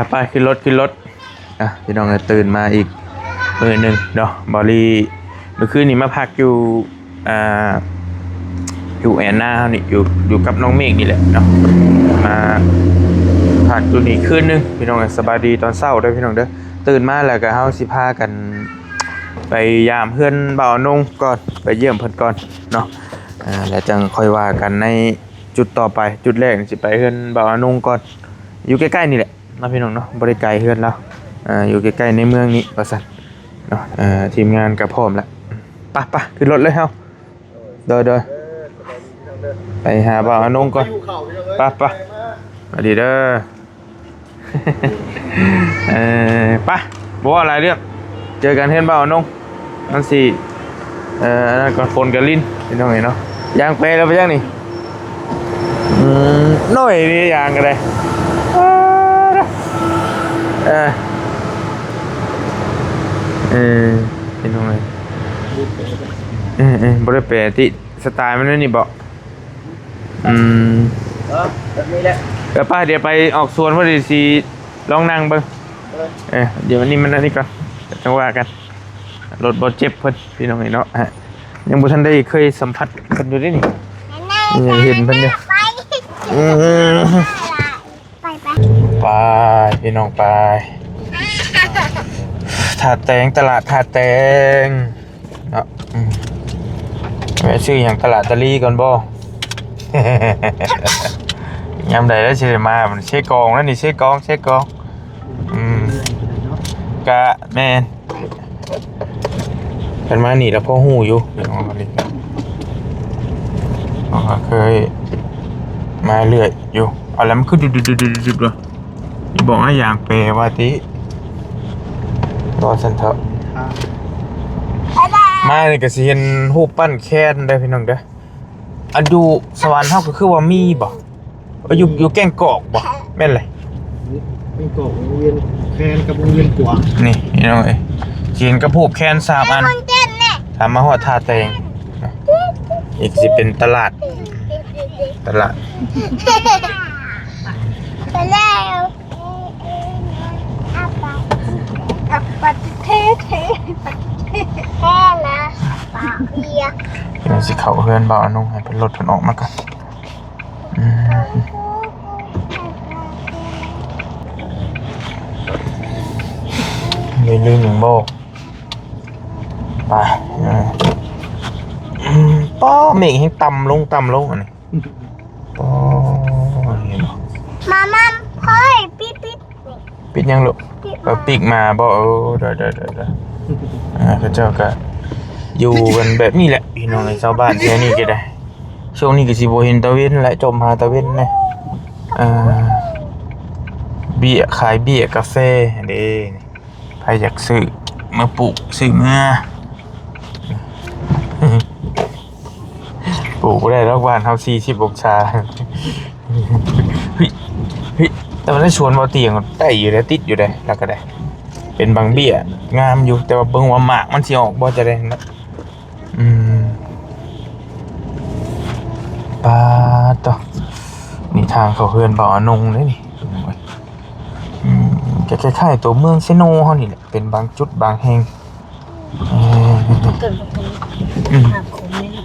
ໄປໆ ຂຶ້ນລົດ ຂຶ້ນລົດ. ອ່ະ ພີ່ນ້ອງເອີຍ ຕື່ນມາອີກມື້ໜຶ່ງເນາະ ບ່າວລີ ມື້ຄືນນີ້ມາພັກຢູ່ ອ່າ ຢູ່ແອນນາເຮົານີ້ ຢູ່ ຢູ່ກັບນ້ອງເມກນີ້ແຫຼະເນາະ ມາພັກຢູ່ນີ້ຄືນໜຶ່ງ ພີ່ນ້ອງເອີຍ. ສະບາຍດີຕອນເຊົ້າເດີ ພີ່ນ້ອງເດີ. ຕື່ນມາແລ້ວກໍເຮົາຊິພາກັນໄປຢາມເຮືອນບ່າວອານົງກ່ອນ ໄປຢ້ຽມເພິ່ນກ່ອນເນາະ ອ່າ ແລ້ວຈັ່ງຄ່ອຍວ່າກັນໃນຈຸດຕໍ່ໄປ. ຈຸດແລກນີ້ຊິໄປເຮືອນບ່າວອານົງກ່ອນ ຢູ່ໃກ້ໆນີ້ແຫຼະ ເນາະ ພີ່ນ້ອງເນາະ ບໍ່ໄດ້ໄກເຮືອນລາວ ເອີ ຢູ່ໃກ້ໆໃນເມືອງນີ້ວ່າຊັ້ນເນາະ. ເອີ ທີມງານກໍພ້ອມແລ້ວ ໄປໆ ຂຶ້ນລົດເລີຍເຮົາ. ໂດຍໆ ໄປຫາບ່າວອານົງກ່ອນ ໄປໆ ສະບາຍດີເດີ. ເອີ ໄປ ບໍ່ເວົ້າຫຼາຍເລື່ອງ ເຈີກັນເຮືອນບ່າວອານົງ ມັນຊິ ເອີ ອັນນັ້ນກ່ອນ ຝົນກໍລິນ ພີ່ນ້ອງເອີຍເນາະ. ຢາງແປແລ້ວໄປຍັງນີ້? ອືມ ໜ້ອຍນີ້ຢາງກໍໄດ້ ເອີ ເອີ ພີ່ນ້ອງເອີຍ ເອີ ເອີ ບໍ່ໄດ້ແປຕິ ສະໄຕລ໌ມັນແນວນີ້ບໍ? ອືມ ເອີ ແບບນີ້ແຫຼະ ເອີ ໄປ ດຽວໄປອອກສວນ ພໍດີຊິລອງນັ່ງເບິ່ງ ເອີ ດຽວອັນນີ້ມັນອັນນີ້ກ່ອນ ຈັ່ງວ່າກັນ. ລົດບໍ່ເຈັບເພິ່ນ ພີ່ນ້ອງເອີຍເນາະ ຍັງບໍ່ທັນໄດ້ເຄີຍສຳຜັດເພິ່ນຢູ່ເດ້ນີ້ ຍັງເຫັນເພິ່ນຢູ່. ອືມ ໄປ ໄປ ໄປ ພີ່ນ້ອງ ໄປ ທ່າແຕງ ຕະຫຼາດທ່າແຕງເນາະ. ອືມ ແວະຊື້ຫຍັງຕະຫຼາດຕະລີກ່ອນບໍ? ຍາມໃດແລ້ວຊິໄດ້ມາ ມັນເຊກອງແລ້ວນີ້ ເຊກອງ ເຊກອງ. ອືມ ກະແມ່ນ ຄັນມານີ້ລະພໍຮູ້ຢູ່ ເພາະວ່າເຄີຍມາເລື້ອຍຢູ່. ເອົາລະ ມັນຄືດຶບໆໆໆ ນີ້ບອກໃຫ້ຢາງແປວ່າຕິ ວ່າຊັ້ນເຖາະ. ມານີ້ກໍຊິເຫັນຮູບປັ້ນແຄນເດີ ພີ່ນ້ອງເດີ. ອັນຢູ່ສະຫວັນເຮົາກໍຄືວ່າມີບໍ? ເອີ ຢູ່ ຢູ່ແກ້ງກອກບໍ? ແມ່ນແຫຼະ ແກ້ງກອກ ວົງວຽນແຄນກັບວົງວຽນກວາງ ນີ້ພີ່ນ້ອງເອີຍ ຊິເຫັນກັບຮູບແຄນສາມອັນ. ຖ້າມາຮອດທ່າແຕງ ອີກຊິເປັນຕະຫຼາດ ຕະຫຼາດ ກຳລັງຊິເຂົ້າເຮືອນບ່າວອານົງ ໃຫ້ເພິ່ນລົດເພິ່ນອອກມາກ່ອນ. ອືມ ໄດ້ລືມຫຍັງບໍ່? ໄປ ອືມ ປ້າ ເມກແຮ່ງຕ່ຳລົງ ຕ່ຳລົງ ອັນນີ້ ປ້າ ເຫັນບໍ່? ມາມາ ເຮີ້ຍ ປິດ ປິດ ປິດຫຍັງລູກ? ປິດ ເອີ ມາ ປີກໝາບໍ? ເອີ ໄດ້ໆໆໆ ອ່າ ເຂົາເຈົ້າກໍຢູ່ກັນແບບນີ້ແຫຼະ ພີ່ນ້ອງເອີຍ ຊາວບ້ານແຖວນີ້ກໍໄດ້. ຊ່ວງນີ້ກໍຊິບໍ່ເຫັນຕາເວັນແຫຼະ ຈົ່ມຫາຕາເວັນແດ່. ເອີ ເບ້ຍ ຂາຍເບ້ຍກາແຟຫັ້ນເດ້ ໃຜຢາກຊື້ມາປູກ ຊື້ເມືອ ປູກບໍ່ໄດ້ດອກ ບ້ານເຮົາສີ່ສິບອົງສາ. ເຮີ້ຍ ເຮີ້ຍ ແຕ່ວ່າໃນສວນບໍ່ຕຽງໄດ້ຢູ່ເດ້ ຕິດຢູ່ເດ້ ແລ້ວກໍໄດ້ ເປັນບາງເບ້ຍງາມຢູ່ ແຕ່ວ່າເບິ່ງວ່າໝາກມັນຊິອອກບໍ່ ຈະໄດ້ນະ. ອືມ ປາດໂທ້ ນີ້ທາງເຂົ້າເຮືອນບ່າວອານົງເດ້ນີ້. ອືມ ກໍຄ້າຍໆຕົວເມືອງເຊໂນເຮົານີ້ແຫຼະ ເປັນບາງຈຸດບາງແຫ່ງ. ເອີ ເກີດ ອືມ ຫາຄົນນີ້ນະ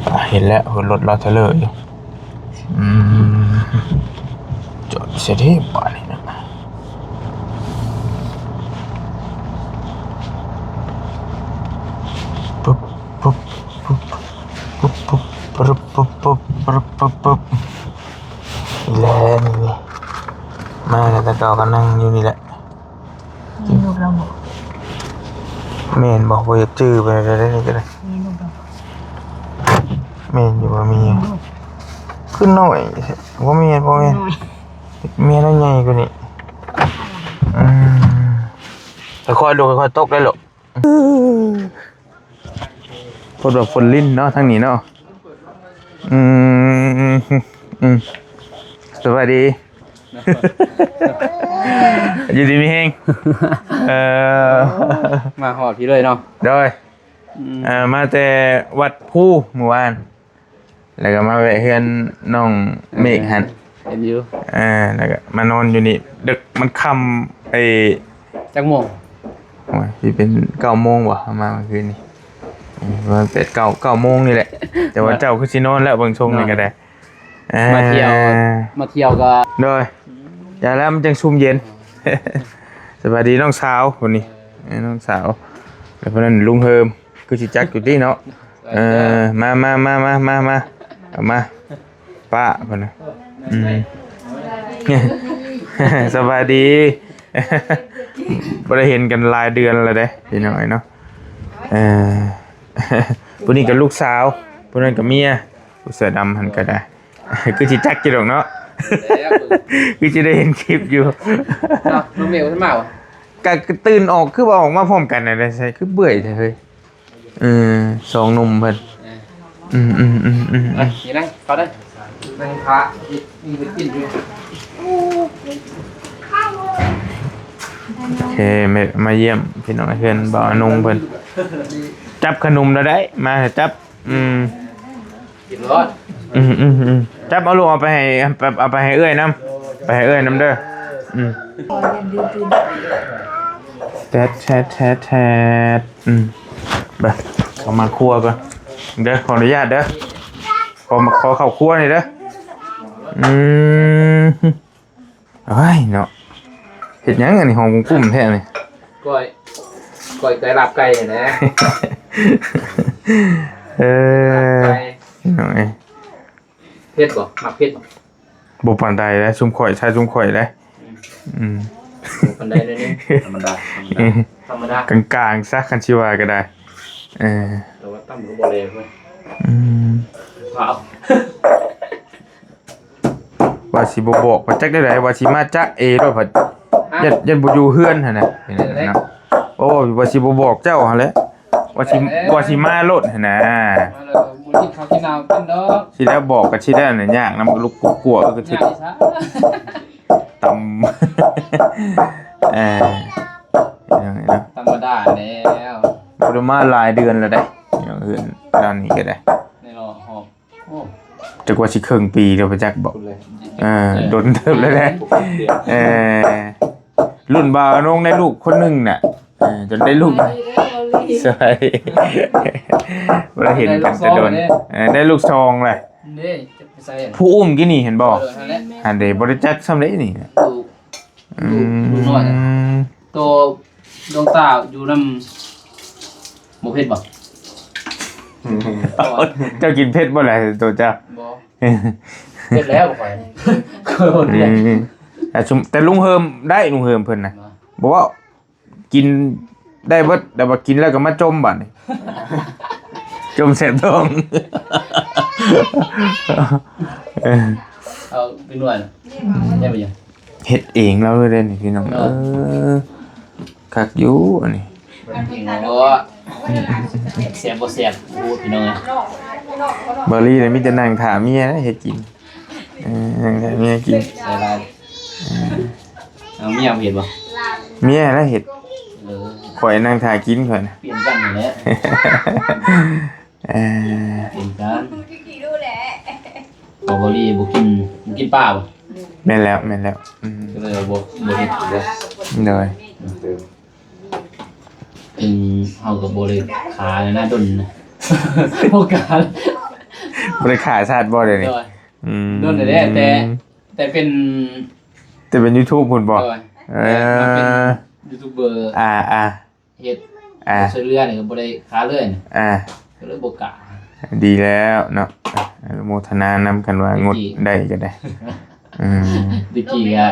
ອ່າ ເຫັນແລ້ວ ເຫັນລົດລາວເທຣລເລີຢູ່. ອືມ ຈອດໃສ່ເດ້ບາດນີ້ນະ. ປຶບ ປຶບ ປຶບ ປຶບ ປຶບ ປຶບ ປຶບ ປຶບ ປຶບ ປຶບ ນີ້ແຫຼະ ນີ້ ນີ້ ມາແລ້ວ ແຕ່ເກົ່າກໍນັ່ງຢູ່ນີ້ແຫຼະ. ມີລູກແລ້ວບໍ່? ແມ່ນບໍ່? ບໍ່ຢາກຈື່ປານໃດເດ້ນີ້ກໍໄດ້. ມີລູກແລ້ວບໍ່? ແມ່ນຢູ່ ບໍ່ມີ. ມີລູກ ຄືນ້ອຍ ບໍ່ແມ່ນ ບໍ່ແມ່ນ ນ້ອຍ ເມຍລາວໃຫຍ່ກວ່ານີ້. ອືມ ຄ່ອຍໆລູກ ຄ່ອຍໆຕົກໄດ້ລູກ. ເພິ່ນວ່າຝົນລິນເນາະ ທາງນີ້ເນາະ. ອືມ ອືມ ສະບາຍດີ ຢູ່ດີມີແຮງ. ເອີ ມາຮອດພີ້ເລີຍເນາະ. ໂດຍ ອືມ ເອີ ມາແຕ່ວັດພູມື້ວານ ແລ້ວກໍມາແວະເຮືອນນ້ອງເມກຫັ້ນ. เห็นอยู่ เออ แล้วก็มานอนอยู่นี่ ดึก มันค่ำ ไอ้ จักโมง โอ้ย สิเป็นเก้าโมงบ่ มาเมื่อคืนนี้ เออ ประมาณแปด เก้า เก้าโมงนี่แหละ แต่ว่าเจ้าคือสินอนแล้ว เบิ่งทรงนี่ก็ได้ เออ มาเที่ยว มาเที่ยวก็ โดย อย่าแล้วมันจังซุ่มเย็น สบายดีน้องสาวคนนี้ เออ น้องสาว แล้วคนนั้นลุงเฮิม คือสิจักอยู่ติเนาะ เออ มา มา เอามา ป้าเพิ่นน่ะ อืม สบายดี บ่ได้เห็นกันหลายเดือนแล้วเด้ พี่น้องเอ้ยเนาะ เออ ผู้นี้ก็ลูกสาว ผู้นั้นก็เมีย ผู้เสื้อดำหั่นก็ได้ คือสิจักอยู่ดอกเนาะ คือสิได้เห็นคลิปอยู่ เนาะ น้องเมย์บ่ทันมาบ่ ก็ตื่นออก คือว่าออกมาพร้อมกันน่ะ ได้ใส่ คือเบื่อยแท้เฮ้ย เออ สองหนุ่มเพิ่น เออ อืมๆๆๆ อ่ะ นี่นั่ง เข้าได้ นั่งพระ นี่ไปกินอยู่ โอเค มา มาเยี่ยมพี่น้องเพื่อนบ่าวอนงเพิ่น จับขนมแล้วได้ มาจับ อืม กินรอด อืมๆๆ จับเอาลูก เอาไปให้ เอาไปให้เอื้อยนำ ไปให้เอื้อยนำเด้อ อืม แทด แทด แทด แทด อืม ไป เข้ามาครัวก่อนเด้อ ขออนุญาตเด้อ ขอ ขอเข้าครัวหน่อยเด้อ อืม โอ้ยเนาะ เฮ็ดหยังอันนี้ หอมกุ้มๆแท้นี่ ก้อย ก้อยไก่ ลาบไก่หั้นนะ เออ ลาบไก่ น้อย เผ็ดบ่ มักเผ็ดบ่ บ่ปานใดเด้ ซุมข่อย ใส่ซุมข่อยเด้ อืม อืม บ่ปานใดเลยนี่ ธรรมดา ธรรมดา ธรรมดา กลางๆซะ คันสิว่าก็ได้ เออ แต่ว่าตำก็บ่แรงเว้ย อืม ว้าว ว่าสิบ่บอก ว่าจักได้ได ว่าสิมาจ๊ะเอโลด พัด ฮะ ยัน ยันบ่อยู่เฮือนหั่นน่ะ เป็นจั่งใด๋ เนาะ โอ้ ว่าสิบ่บอกเจ้าหั่นแหละ ว่าสิ เออ ว่าสิมาโลดหั่นน่ะ มาแล้วบ่กินข้าวกินน้ำกันดอก สิแล้วบอกก็สิแล้วน่ะ ยากนำลูกกัวๆ ก็ถืก ยากอีสาน ตำ เออ ธรรมดาแล้ว บ่ได้มาหลายเดือนแล้วเด้ เฮือนหลังนี้ก็ได้ ในรอบ โอ้ จักว่าสิเคิ่งปีแล้วบ่จักบ่ เออ เออ โดนเติบแล้วแหละ เออ รุ่นบ่าวนงได้ลูกคนหนึ่งน่ะ เออ จนได้ลูก สบายดีเด้อ บ่าวลี สบายดี บ่ได้เห็นกันแต่โดน ได้ลูกสองเด้ เออ ได้ลูกสองเลย เด้ จะไปใส่อะ ผู้อุ้มกี้นี่เห็นบ่ เออ นั่นแหละ หันเด้ บ่ได้จักซ้ำเด้นี่ ลูก อืม ลูกน้อย โตดวงตาอยู่นำ บ่เผ็ดบ่ เจ้ากินเผ็ดบ่ล่ะโตเจ้า บ่ เผ็ดแล้วบ่ค่อย อืม แต่ซุม แต่ลุงเฮิมได้ ลุงเฮิมเพิ่นน่ะ บ่ บ่เว้า กินได้เบิด แต่ว่ากินแล้วก็มาจมบัดนี้ จมแสบท้อง เออ เอาไปนวด ได้บ่ยัง เฮ็ดเองแล้วเด้นี่พี่น้อง เออ เออ คักอยู่อันนี้ เฮ็ดเองเนาะ แซ่บบ่แซ่บ โอ้ พี่น้องเอ้ย บ่าวลีนี่มีแต่นั่งถ่าเมียนะเฮ็ดกิน เออ นั่งถ่าเมียกิน ใส่ลาย เออ เอาเมียเฮ็ดบ่ เมียนะเฮ็ด เออ ข่อยนั่งถ่ากินข่อยนะ เปลี่ยนกันนั่นแหละ เอ่อ เป็นการ บ่ บ่าวลีบ่กิน บ่กินปลาบ่ แม่นแล้ว แม่นแล้ว อืม ก็เลยว่าบ่ บ่เฮ็ดเด้อ โดย เป็น เฮาก็บ่ได้ขาแล้วนะ ดนนะ บ่กล้า บ่ได้ขาชาติบ่เดี๋ยวนี้ โดย อืม ดนแล้ว แต่ แต่เป็น แต่เป็นยูทูบพุ้นบ่ โดย เออ แต่มาเป็นยูทูบเบอร์ อ่า อ่า เฮ็ด อ่า ช่วยเหลือนี่ก็บ่ได้ขาเลยนี่ อ่า ก็เลยบ่กล้า ดีแล้วเนาะ อนุโมทนานำ คันว่างดได้ก็ได้ อืม ตะกี้ก็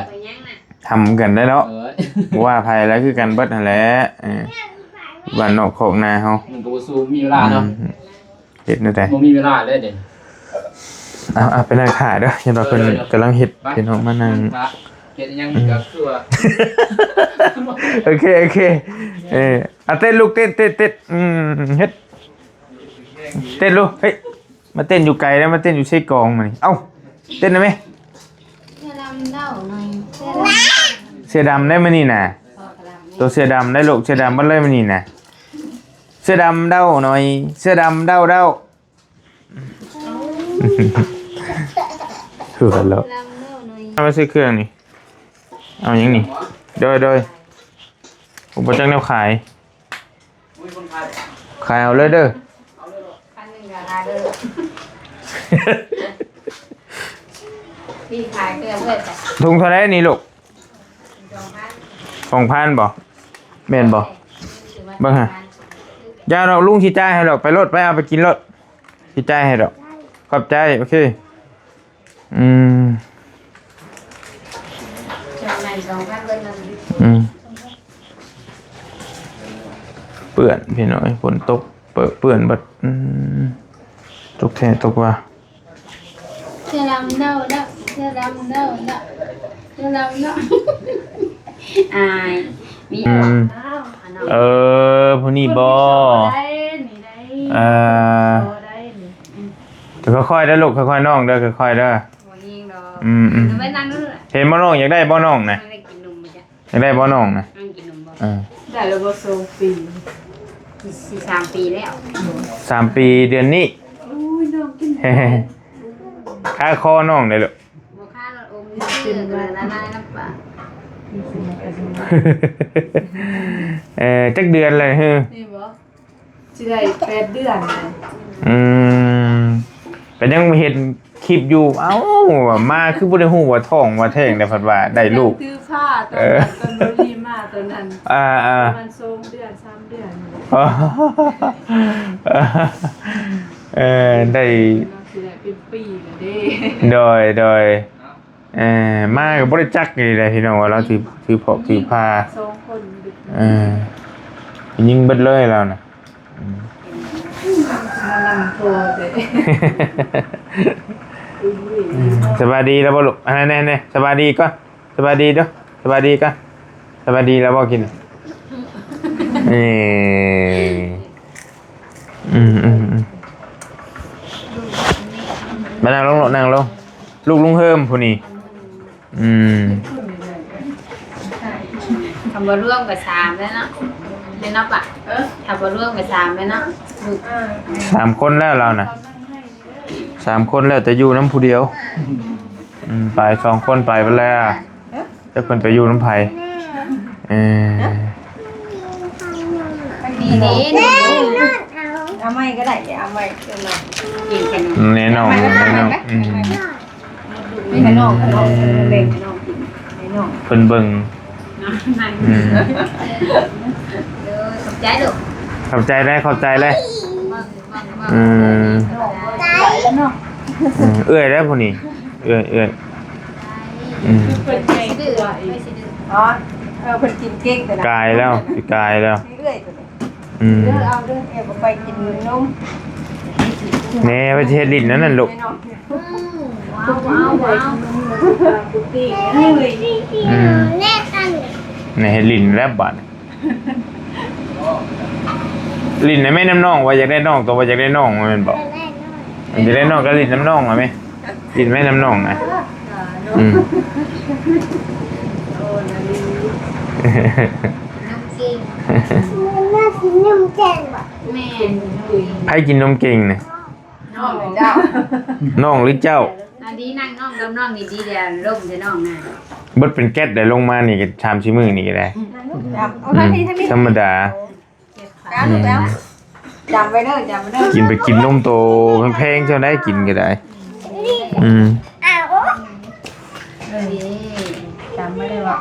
ทำกันได้เนาะ เออ บ่ว่าไผแล้วคือกันเบิดหั่นแหละ เออ บ้านนอกคอกนาเฮา มันก็บ่สู้มีเวลาเนาะ อืม เฮ็ดแนวใด บ่มีเวลาเลยเด้ เอา เอาไปนั่งถ่าเด้อ เห็นว่าเพิ่น เออ กำลังเฮ็ด ไป พี่น้องมานั่ง นั่งถ่า เฮ็ดอิหยังก็คือว่า โอเค โอเค เออ อ่ะ เต้นลูก เต้น เต้น เต้น อืม เฮ็ด เต้นลูก เฮ้ย มาเต้นอยู่ไกลแล้ว มาเต้นอยู่เซกองมานี่ เอ้า เต้นได้ไหม เสื้อดำเด้าหน่อย เสื้อดำ เสื้อดำได้มื้อนี้น่ะ ตัวเสื้อดำได้ลูก เสื้อดำมาเลยมื้อนี้น่ะ เสื้อดำเด้าหน่อย เสื้อดำเด้าเด้า คือกันแล้ว ມາຊື້ເຄື່ອງນີ້ ເອົາຫຍັງນີ້? ໂດຍ ໂດຍ ບໍ່ຈັກແນວຂາຍ ຂາຍເອົາເລີຍເດີ. ພີ່ຂາຍເຄື່ອງເລີຍຈ້ະ. ຖົງເທົ່າໃດນີ້ລູກ? ສອງພັນບໍ່? ແມ່ນບໍ່? ເບິ່ງຫາ ຢ່າດອກ ລຸງຊິຈ່າຍໃຫ້ດອກ. ໄປໂລດ ໄປເອົາໄປກິນໂລດ ຊິຈ່າຍໃຫ້ດອກ. ຂອບໃຈ ໂອເຄ. ອືມ ອືມ ເປື້ອນພີ່ນ້ອງເອີຍ ຝົນຕົກເປິເປື້ອນເບິດ. ອືມ ຕົກແທ້ຕົກວ່າ ເສື້ອດຳເນົ່າແລ້ວ ເສື້ອດຳເນົ່າແລ້ວ ເສື້ອດຳເນົ່າ ອາຍ ມີ ອືມ ເອີ ຜູ້ນີ້ບໍ່? ເອີ ຄ່ອຍໆເດີລູກ ຄ່ອຍໆນ້ອງເດີ ຄ່ອຍໆເດີ. ບໍ່ແຮງດອກ ອືມໆ ໄປນັ່ງນັ້ນແຫຼະ. ເຫັນບໍ່ນ້ອງ ຢາກໄດ້ບໍ່ນ້ອງນະ? ຢາກໄດ້ບໍ່ນ້ອງນະ? ເອີ ໄດ້ແລ້ວບໍ່ ສອງປີ ຊິສາມປີແລ້ວ ສາມປີເດືອນນີ້. ໂອ້ຍ ນ້ອງກິນ ຄາຄໍນ້ອງເດ້ລູກ ບໍ່ຄາດອມຊື່ ລະລາຍນ້ຳປາກ. ເອີ ຈັກເດືອນແລ້ວ? ນີ້ບໍ່ ຊິໄດ້ແປດເດືອນແລ້ວ. ອືມ ກໍຍັງເຫັນຄລິບຢູ່ ເອົ້າ ມາຄືບໍ່ໄດ້ຮູ້ວ່າທ້ອງວ່າແທ້ງ ແຕ່ພັດວ່າໄດ້ລູກ ຖືພາຕອນນັ້ນ ເອີ ຕອນບໍ່ລີມາຕອນນັ້ນ ອ່າໆ ປະມານສອງເດືອນ ສາມເດືອນ ເອີ ໄດ້ ຊິໄດ້ເປັນປີແລ້ວເດ້. ໂດຍ ໂດຍ. ເອີ ມາກໍບໍ່ໄດ້ຈັກນີ້ແຫຼະພີ່ນ້ອງ ວ່າລາວຖື ຖືພອກຖືພາ ສອງຄົນ ເອີ ຍິງເບິດເລີຍລາວນະ. ອືມ ມານຳໂທເດ້. ອືມ ສະບາຍດີແລ້ວບໍ່ລູກ? ອັນນັ້ນແນ່ໆ ສະບາຍດີກ່ອນ ສະບາຍດີເດີ້ ສະບາຍດີກ່ອນ. ສະບາຍດີແລ້ວບໍ່ກິນ? ເອີ ອືມໆໆ ມານັ່ງລົງລູກ ນັ່ງລົງ. ລູກລຸງເຮີມຜູ້ນີ້. ອືມ ຄຳວ່າລວມກໍສາມແລ້ວເນາະ ແມ່ນເນາະປະ? ຄຳວ່າລວມກໍສາມແລ້ວເນາະ ສາມຄົນແລ້ວລາວນະ ສາມຄົນແລ້ວ ແຕ່ຢູ່ນຳຜູ້ດຽວ. ອືມ ໄປສອງຄົນໄປເບິດແລ້ວ. ຈັກເພິ່ນໄປຢູ່ນຳໃຜ. ເອີ ດີເດ້ ເອົາໃໝ່ກໍໄດ້ ເອົາໃໝ່ ເອີ ແນ່ນອນ ແນ່ນອນ. ອືມ ໃຫ້ນ້ອງ ໃຫ້ນ້ອງ ເອີ ເພິ່ນເບິ່ງ. ອືມ ເອີ ຂອບໃຈລູກ ຂອບໃຈໄດ໋ ຂອບໃຈໄດ໋. ອືມ ອືມ ເອື້ອຍແລ້ວຜູ້ນີ້ ເອື້ອຍ ເອື້ອຍ. ອືມ ເພິ່ນໃຫຍ່ກວ່າອີກ. ອໍ ເອີ ເພິ່ນກິນເກັ່ງແຕ່ນະ ກາຍແລ້ວ ຊິກາຍແລ້ວ. ເອື້ອຍ ອືມ ເດີ ເອົາເດີ ເອີ ໄປກິນນົມ. ແນ່ ໄປເຮັດຫຼິ້ນນັ້ນນັ້ນລູກ. ອືມ ອືມ ແນ່ ເຮັດຫຼິ້ນແລ້ວບາດນີ້. ຫຼິ້ນນະແມ່ນຳນ້ອງ ວ່າຢາກໄດ້ນ້ອງ ໂຕວ່າຢາກໄດ້ນ້ອງ ແມ່ນບໍ່? ຢາກໄດ້ນ້ອງກໍຫຼິ້ນນຳນ້ອງນະແມ່ ຫຼິ້ນແມ່ນຳນ້ອງນະ. ອືມ ກິນນົມເກັ່ງ ແມ່ນ ໃຜກິນນົມເກັ່ງນະ? ນ້ອງເຈົ້າ ນ້ອງຫຼືເຈົ້າ? ອັນນີ້ນັ່ງນ້ອງກັບນ້ອງນີ້ດີແລ້ວ ລົມແຕ່ນ້ອງນະ ເບິດເປັນແກັດໄດ້ ລົງມານີ້ກໍສາມສີ່ມື້ນີ້ກໍໄດ້. ອືມ ອືມ ເອົາທາງນີ້ ທາງນີ້ ທຳມະດາ. ອືມ ຈຳໄວ້ເດີ ຈຳໄວ້ເດີ ກິນໄປກິນນົມໂຕແພງໆ ເຈົ້າໄດ້ກິນກໍໄດ້. ອືມ ເອີ ນີ້ ຈຳໄວ້ເດີວ່າ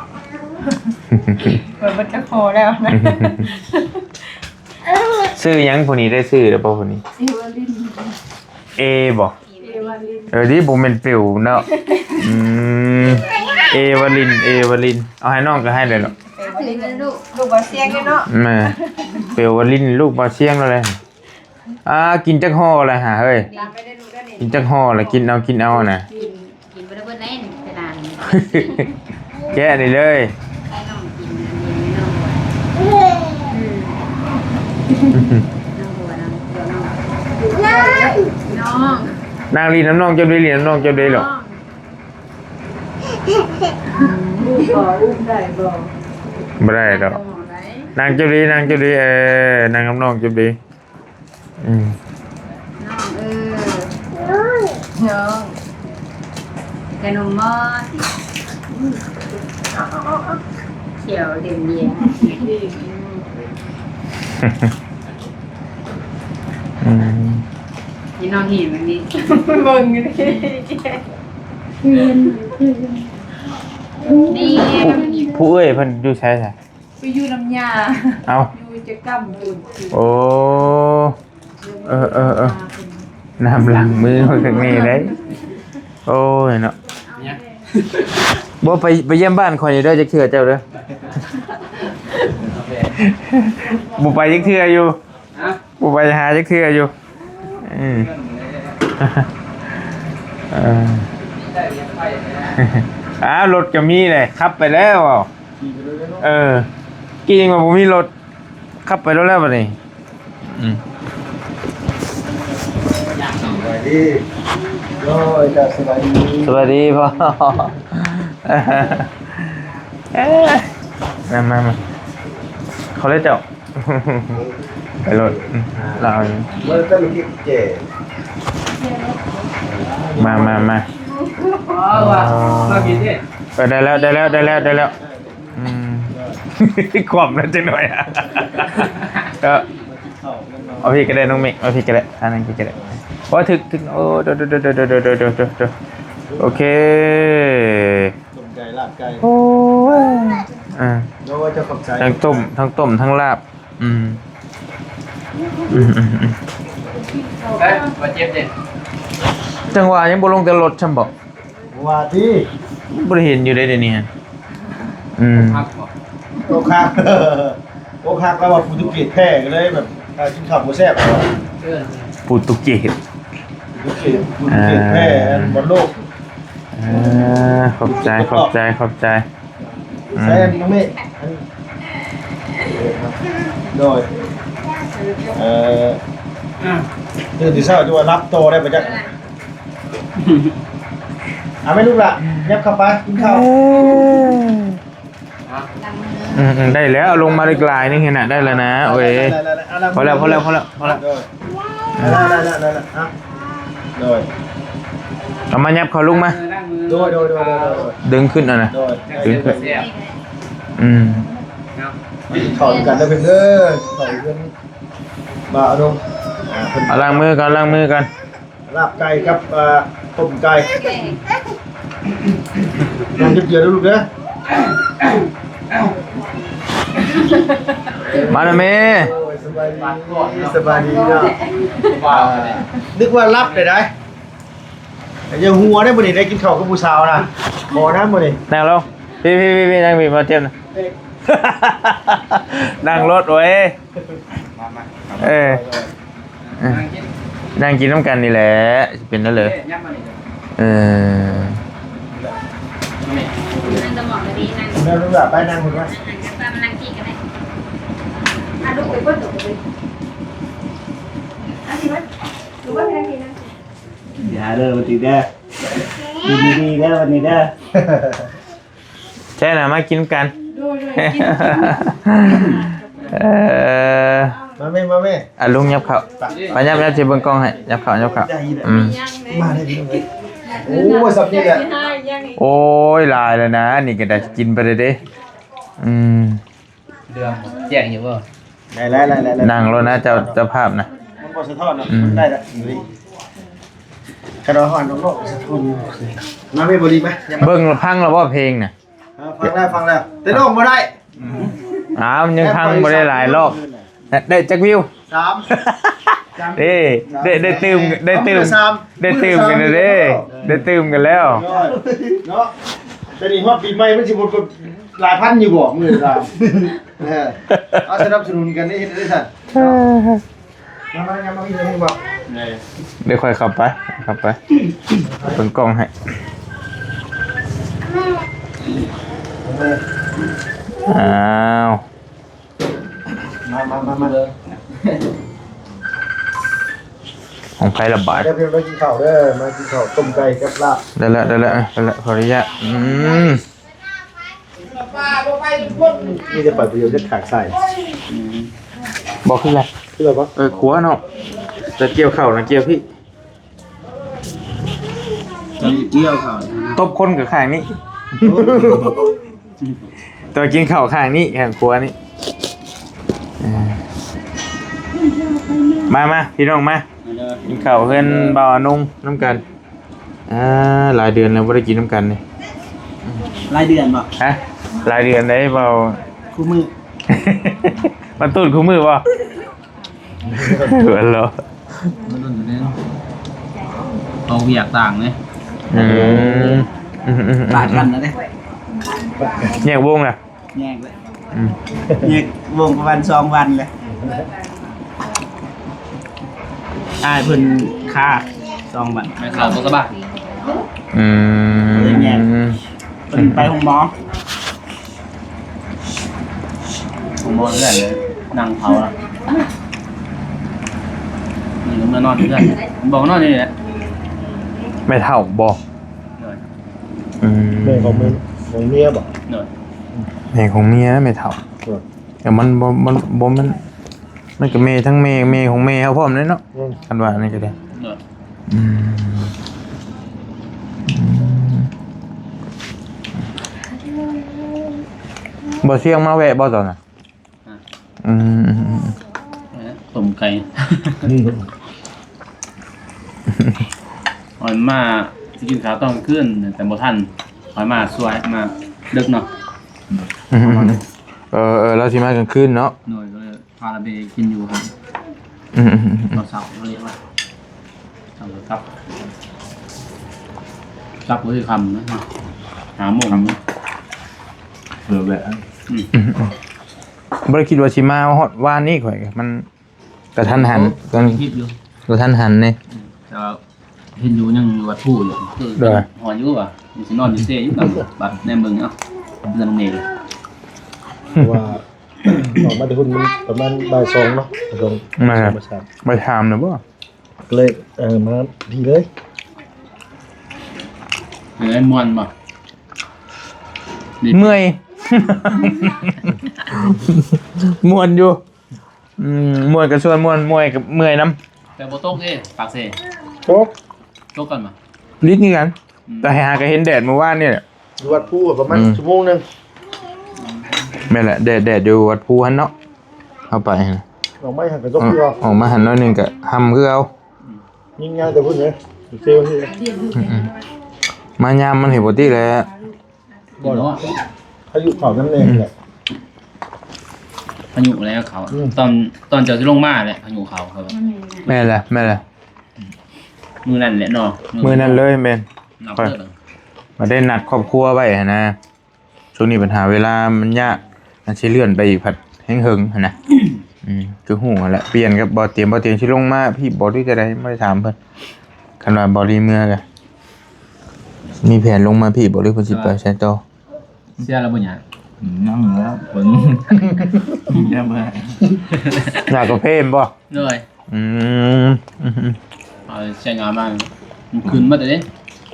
ເປີດເບິດກະຄໍແລ້ວນະ. ຊື່ຫຍັງຜູ້ນີ້ ໄດ້ຊື່ແລ້ວບໍ່ຜູ້ນີ້? ເອວາລິນ ເອບໍ່? ເອວາລິນ ເອີ ດີ ບໍ່ແມ່ນປິວເນາະ. ອືມ ເອວາລິນ ເອວາລິນ ເອົາໃຫ້ນ້ອງກໍໃຫ້ເລີຍເນາະ. ເອວາລິນ ລູກ ລູກບ່າວຊຽງເນາະ. ແມ່ນ ເອວາລິນ ລູກບ່າວຊຽງແລ້ວແຫຼະ. ອ່າ ກິນຈັກຫໍ່ລະຫາເຮີ້ຍ? ກິນຈັກຫໍ່ລະ? ກິນເອົາ ກິນເອົານະ. ກິນ ກິນບໍ່ໄດ້ເບິດໃດ໋ ຂະໜາດນີ້ ແກະນີ້ເລີຍ ໃຫ້ນ້ອງກິນອັນນີ້ນ້ອງ. ອືມ ນ້ອງບົວ ນ້ອງບົວ ນ້ອງ ນ້ອງ ນັ່ງຫຼິ້ນນຳນ້ອງເຈົ້າເດ້ ຫຼິ້ນນຳນ້ອງເຈົ້າເດ້ລະ. ອຸ້ມບໍ່ ອຸ້ມໄດ້ບໍ່? ບໍ່ໄດ້ດອກ. ນັ່ງເຈົ້າເດ້ ນັ່ງເຈົ້າເດ້ ເອີ ນັ່ງກັບນ້ອງເຈົ້າເດ້. ອືມ ນ້ອງເອີຍ ນ້ອງ ນ້ອງ ຂະໜົມໝໍ້ ຂຽວເດນເດນ ອືມ ນີ້ນ້ອງເຫັນມັນນີ້ ເບິ່ງນີ້ ນີ້ ຜູ້ ຜູ້ເອື້ອຍເພິ່ນຢູ່ໃສຊະ? ໄປຢູ່ນຳຍ່າ ເອົ້າ ຢູ່ຈະກຳຈຸນ ໂອ້ ເອີໆໆ ນ້ຳລ້າງມືຂ້ອຍກໍມີໄດ໋. ໂອ້ຍເນາະ ບໍ່ໄປ ໄປຢ້ຽມບ້ານຂ້ອຍເດີ ຈັກເທື່ອເຈົ້າເດີ ບໍ່ໄປຈັກເທື່ອຢູ່ ຮະ ບໍ່ໄປຫາຈັກເທື່ອຢູ່. ອືມ ເອີ ອ້າວ ລົດກໍມີແຫຼະ ຂັບໄປແລ້ວ. ເອີ ກີ້ຍັງວ່າບໍ່ມີລົດ ຂັບໄປໂລດແລ້ວບັດນີ້. ອືມ ສະບາຍດີ ໂດຍ ເຈົ້າ ສະບາຍດີ ສະບາຍດີພໍ່. ເອີ ມາ ມາ ມາ ເຂົ້າເລີຍເຈົ້າ ໄປໂລດ ອືມ ລາວ ມາ ມາ ມາ ເອີ ໄດ້ແລ້ວ ໄດ້ແລ້ວ ໄດ້ແລ້ວ ໄດ້ແລ້ວ. ອືມ ຄວ່ຳແລ້ວຈັກໜ້ອຍ ເອີ ເອົາພີ້ກໍໄດ້ນ້ອງເມກ ເອົາພີ້ກໍໄດ້ ອັນນັ້ນພີ້ກໍໄດ້. ໂອ້ ຖືກ ຖືກ ໂອ້ ໂດ ໂດ ໂດ ໂດ ໂດ ໂດ ໂດ ໂດ ໂດ ໂອເຄ ຕົ້ມໄກ່ ລາບໄກ່ ໂອ້ຍ ອ່າ ໂດຍ ເຈົ້າຂອບໃຈ ທັງຕົ້ມ ທັງຕົ້ມ ທັງລາບ. ອືມ ອືມ ອືມ ອືມ ເອີ ບໍ່ເຈັບເດ້ ຈັ່ງວ່າຍັງບໍ່ລົງແຕ່ລົດຊ້ຳບໍ? ວ່າຕິ ບໍ່ໄດ້ເຫັນຢູ່ເດ້ດຽວນີ້. ອືມ ອົກຫັກ ອົກຫັກ ແລ້ວວ່າໂປຣຕຸເກດແພ້ ກໍເລີຍແບບ ເອີ ກິນເຂົ້າບໍ່ແຊບ. ໂປຣຕຸເກດ ໂປຣຕຸເກດ ໂປຣຕຸເກດແພ້ ອ່າ ອັນບອນໂລກ. ເອີ ຂອບໃຈ ຂອບໃຈ ຂອບໃຈ. ອືມ ໃສ່ອັນນີ້ ອັນ ໂດຍ ເອີ ຕື່ນແຕ່ເຊົ້າຈະວ່າຫຼັບຕໍ່ໄດ້ປະຈັກ. ເອົາແມ່ລູກຫຼ້າ ຫຍັບເຂົ້າໄປກິນເຂົ້າ. ເອີ ອືມໆ ໄດ້ແລ້ວ ເອົາລົງມາອີກຫຼາຍໜຶ່ງຫັ້ນນະ ໄດ້ແລ້ວນະ. ໂອ້ຍ ພໍແລ້ວ ພໍແລ້ວ ພໍແລ້ວ ພໍແລ້ວ. ເອີ ໄດ້ ໄດ້ ໄດ້ ໄດ້ ໄດ້ ເອົາ ໂດຍ ເອົາມາຫຍັບເຂົ້າລຸງມາ. ໂດຍ ໂດຍ ໂດຍ ໂດຍ ໂດຍ ດຶງຂຶ້ນເອົານະ ໂດຍ ດຶງຂຶ້ນ. ອືມ ເຂົ້າກັນເດີເພິ່ນເດີ ເຂົ້າເພິ່ນ ມາເອົາລົງ ອ່າ ເພິ່ນ ເອົາລ້າງມືກ່ອນ ລ້າງມືກ່ອນ. ລາບໄກ່ກັບ ເອີ ຕົ້ມໄກ່ ນ້ອງເຈັບເຈື່ອນເດີລູກເດີ. ມານະແມ່. ໂອ້ຍ ສະບາຍດີ ສະບາຍດີເນາະ. ອ່າ ນຶກວ່າຫຼັບໄດ້ໃດ໋ ຢ່າຫົວໄດ້ ມື້ນີ້ໄດ້ກິນເຂົ້າກັບຜູ້ສາວນະ ບໍ່ນະມື້ນີ້. ນັ່ງລົງ ພີ້ໆໆ ນັ່ງພີ້ ມາຕຽມນະ ນັ່ງລົດເວີຍ. ມາ ມາ ເອີ ເອີ ນັ່ງກິນນຳກັນນີ້ແຫຼະ ຊິເປັນແນວໃດ. ເອີ ນັ່ງຕະໝອກກະດີ ນັ່ງ ນັ່ງ ລູກຫຼ້າໄປນັ່ງພຸ້ນວະ ນັ່ງ ນັ່ງ ນັ່ງ ອ່ະ ລຸກໄປເບິດ ລຸກໄປເບິດ ອັນນີ້ມັນ ຫຼືວ່ານັ່ງ ນັ່ງ ຢ່າເດີ ບໍ່ຕິດເດີ ກິນດີໆເດີ ວັນນີ້ເດີ. ແທ້ນະ ມາກິນນຳກັນ. ໂດຍ ໂດຍ ກິນ ເອີ ມາແມ່ ມາແມ່. ອ່ະ ລຸງຫຍັບເຂົ້າ ມາຫຍັບ ຫຍັບຊິເບິ່ງກ້ອງໃຫ້ ຫຍັບເຂົ້າ ຫຍັບເຂົ້າ. ອືມ ມາເລີຍ ໂອ້ຍ ສັບນີ້ແຫຼະ. ໂອ້ຍ ຫຼາຍແລ້ວນະ ອັນນີ້ກໍໄດ້ກິນໄປເລີຍເດ້. ອືມ ເລື່ອງແຈ້ງຢູ່ບໍ່? ໄດ້ແລ້ວ ໄດ້ແລ້ວ ໄດ້ແລ້ວ. ນັ່ງໂລດນະ ເຈົ້າ ເຈົ້າພາບນະ ມັນບໍ່ສະທ້ອນເນາະ. ອືມ ໄດ້ລະ ຄັນວ່າຮ້ອນນອກໆ ສະທ້ອນຢູ່. ມາເວີຍ ບໍ່ດີໄປ ເບິ່ງ ຟັງແລ້ວບໍ່ເພງນະ? ເອີ ຟັງແລ້ວ ຟັງແລ້ວ ແຕ່ຮ້ອງບໍ່ໄດ້. ອ້າວ ມັນຍັງຟັງບໍ່ໄດ້ຫຼາຍຮອບ. ໄດ້ຈັກວິວ? ສາມ ເດ້ ໄດ້ ໄດ້ຕື່ມ ໄດ້ຕື່ມ ໄດ້ຕື່ມກັນເດ້ ໄດ້ຕື່ມກັນແລ້ວເນາະ. ແຕ່ນີ້ຮອດປີໃໝ່ມັນຊິໝົດຫຼາຍພັນຢູ່ບໍ່ ມື້ສາມ. ເອີ ເອົາ ສະໜັບສະໜູນກັນ ໄດ້ເຮັດໄດ້ຊັ້ນ. ມາ ມາ ມາ ມາ ມາ ເດີ ຂ້ອຍເຂົ້າໄປ ເຂົ້າໄປ ເບິ່ງກ້ອງໃຫ້. ອ້າວ ມາ ມາ ມາ ມາ ຂອງໃຜລະບາດ. ເດີ ມາກິນເຂົ້າເດີ ມາກິນເຂົ້າ ຕົ້ມໄກ່ກັບລາບ. ໄດ້ແລ້ວ ໄດ້ແລ້ວ ໄດ້ແລ້ວ ຂໍອະນຸຍາດ. ອືມ ມີແຕ່ໄປປະໂຫຍດເຮັດຂາກໃສ່. ອືມ ບໍ່ຄືແຫຼະ ຄືແລ້ວບໍ່? ເອີ ຂົວເນາະ ແຕ່ກ່ຽວເຂົ້ານະ ກ່ຽວພີ້. ກ່ຽວເຂົ້າ ຕົບຄົນກັບຂ້າງນີ້ ຕົວະກິນເຂົ້າຂ້າງນີ້ ຂ້າງຂວານີ້. ເອີ ມາ ມາ ພີ່ນ້ອງມາ ມາເດີ ກິນເຂົ້າເຮືອນບ່າວອານົງນຳກັນ. ອ່າ ຫຼາຍເດືອນແລ້ວບໍ່ໄດ້ກິນນຳກັນນີ້. ຫຼາຍເດືອນບໍ່? ຮະ? ຫຼາຍເດືອນໄດ໋ບ່າວ ຄູ່ມື້ ມາຕູດຄູ່ມື້ບໍ່? ຫົວເລາະ ມັນລຸ້ນຢູ່ເດ້ ເອົາວຽກຕ່າງເດ້. ອືມ ອືມໆໆ ປາດກັນແລ້ວເດ້ ແຍກວົງລະ ແຍກແລ້ວ ອືມ ແຍກວົງປະມານສອງວັນແລ້ວ ອ້າຍເພິ່ນຄາສອງວັນ ແມ່ເຖົ້າບໍ່ສະບາຍ. ອືມ ເພິ່ນໄປໂຮງໝໍ. ໂຮງໝໍເຮືອນ ນັ່ງເຜົາລະ ນີ້ກໍເມືອນອນເຮືອນ ບອກນອນນີ້ແຫຼະ ແມ່ເຖົ້າບໍ່? ໂດຍ ອືມ ແມ່ຂອງເມຍ ຂອງເມຍບໍ່? ໂດຍ ແມ່ຂອງເມຍແມ່ເຖົ້າ. ໂດຍ ແຕ່ມັນບໍ່ ມັນບໍ່ ມັນ ມັນກໍແມ່ທັງແມ່ ແມ່ຂອງແມ່ເຮົາພ້ອມເດ້ເນາະ. ອືມ ຄັນວ່ານີ້ກໍໄດ້ ໂດຍ ອືມ ອືມ ບໍ່ຊຽງມາແວະບໍ່ຕອນນັ້ນ? ຮະ? ອືມ ເອີ ຕົ້ມໄກ່ ອືມ ອອນມາຊິກິນເຂົ້າຕອນກາງຄືນ ແຕ່ບໍ່ທັນ ຂ້ອຍມາສວຍ ມາດຶກເນາະ. ອືມ ເອີ ເອີ ລາວຊິມາກາງຄືນເນາະ. ໂດຍ ກໍເລີຍ ພາລາໄປກິນຢູ່ຫັ້ນ ອືມ ຕອນເຊົ້າເຂົາເອີ້ນວ່າ ເຊົ້າກັບ ກັບມື້ຄ່ຳນະ ຫ້າໂມງ ເອີ ແບບ ອືມ ອືມ ບໍ່ໄດ້ຄິດວ່າຊິມາຮອດວານນີ້. ຂ້ອຍມັນກະທັນຫັນ ໂອ້ ກະຄິດຢູ່ ກະທັນຫັນເດ້ ອືມ ແຕ່ວ່າເຫັນຢູ່ ຍັງຢູ່ວັດພູຢູ່ ໂດຍ ຮອດຢູ່ວ່າ ຊິນອນຢູ່ເຊຢູ່ ບັດແນມເບິ່ງ ເອົ້າ ເຮືອນແມ່ ເພາະວ່າ ອອກມາແຕ່ພຸ້ນມັນປະມານບ່າຍສອງເນາະ ບ່າຍສອງ ແມ່ນແຫຼະ ບ່າຍສາມ ບ່າຍສາມແລ້ວບໍ່? ກໍເລີຍ ເອີ ມາພີ້ເລີຍ. ເປັນໄງ ມ່ວນບໍ່? ເມື່ອຍ ມ່ວນຢູ່ ອືມ ມ່ວນກໍຊວນມ່ວນ ເມື່ອຍກໍເມື່ອຍນຳ. ແຕ່ບໍ່ຕົກເດ້ ປາກເຊ ຕົກ ຕົກກັນບໍ່? ລິດຄືກັນ ອືມ ແຕ່ຫາກໍເຫັນແດດມື້ວານນີ້ແຫຼະ ຢູ່ວັດພູປະມານ ອືມ ຊົ່ວໂມງໜຶ່ງ. ແມ່ນແຫຼະ ແດດ ແດດຢູ່ວັດພູຫັ້ນເນາະ ເຮົາໄປຫັ້ນ ອອກມາຫັ້ນກໍຕົກຢູ່ ອອກມາຫັ້ນໜ້ອຍໜຶ່ງກໍຮ່ຳຄືເກົ່າ. ອືມ ຍິງຍາວແຕ່ພຸ້ນເດ້ ເຊວນີ້ ອືມໆ ມາຍາມມັນເຫັນບໍ່ຕິແຫຼະ ບໍ່ ພາຍຸເຂົ້ານຳແນ່ ອືມ ແຫຼະ ພາຍຸແລ້ວເຂົ້າ ອືມ ຕອນ ຕອນເຈົ້າຊິລົງມາແຫຼະ ພາຍຸເຂົ້າ ເຂົາວ່າ ແມ່ນແຫຼະ ແມ່ນແຫຼະ ມື້ນັ້ນແຫຼະເນາະ ມື້ນັ້ນເລີຍ ແມ່ນ ນັບເລີຍ ມາໄດ້ນັດຄອບຄົວໄວ້ຫັ້ນນະ. ຊ່ວງນີ້ບັນຫາເວລາມັນຍາກ ມັນຊິເລື່ອນໄປອີກພັດແຮງເຫິງຫັ້ນນະ. ອືມ ຄືຮູ້ຫັ້ນແຫຼະ ປ່ຽນກັບບໍ່ຕຽມ ບໍ່ຕຽມຊິລົງມາພີ້ບໍ່ ຫຼືຈັ່ງໃດ ບໍ່ໄດ້ຖາມເພິ່ນ. ຄັນວ່າບໍ່ລີເມືອກະ ມີແຜນລົງມາພີ້ບໍ່ ຫຼືເພິ່ນຊິໄປໃສຕໍ່? ເສຍແລ້ວບໍ່ຫຍັງ ອືມ ຍັງແລ້ວ ເພິ່ນ ຍັງບໍ່ ຢາກກາເຟແມ່ນບໍ່? ໂດຍ ອືມ ອືມ ເອົາໃຊ້ງານມາ ມັນຂຶ້ນໝົດເດ້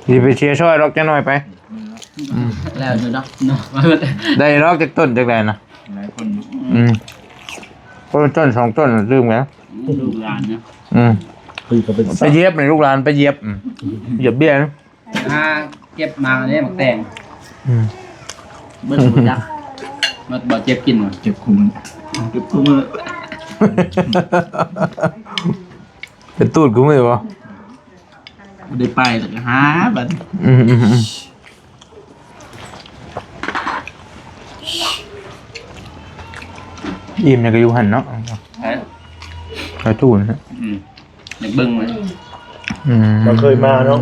ຊິໄປເຊຍຊ່ອຍດອກ ຈັກໜ້ອຍໄປ ອືມ ແລ້ວຢູ່ດອກເນາະ ໄດ້ດອກ ຈັກຕົ້ນຈັກໃດນະ ຫຼາຍຄົນ ອືມ ຄົນລະຕົ້ນສອງຕົ້ນ ລືມແລ້ວ ລູກຫຼານນະ ອືມ ຄືເຂົາເປັນ ໄປຢຽບໃຫ້ລູກຫຼານໄປຢຽບ ອືມ ຢຽບເບ້ຍ ຫາເກັບມາເດ້ ໝາກແຕງ ອືມ ເບິດບໍ່ຈັກ ໝົດບໍ່ ເກັບກິນບໍ່ ເກັບຄູ່ມື້ ເກັບຄູ່ມື້ ເປັນຕູດຄູ່ມື້ບໍ່ ບໍ່ໄດ້ໄປແລ້ວກໍຫາບັດ ອືມໆໆ ອີ່ມແລ້ວກໍຢູ່ຫັ້ນເນາະ ຮະ ໄປທູ້ນ ອືມ ຢາກເບິ່ງເລີຍ ອືມ ບໍ່ເຄີຍມາເນາະ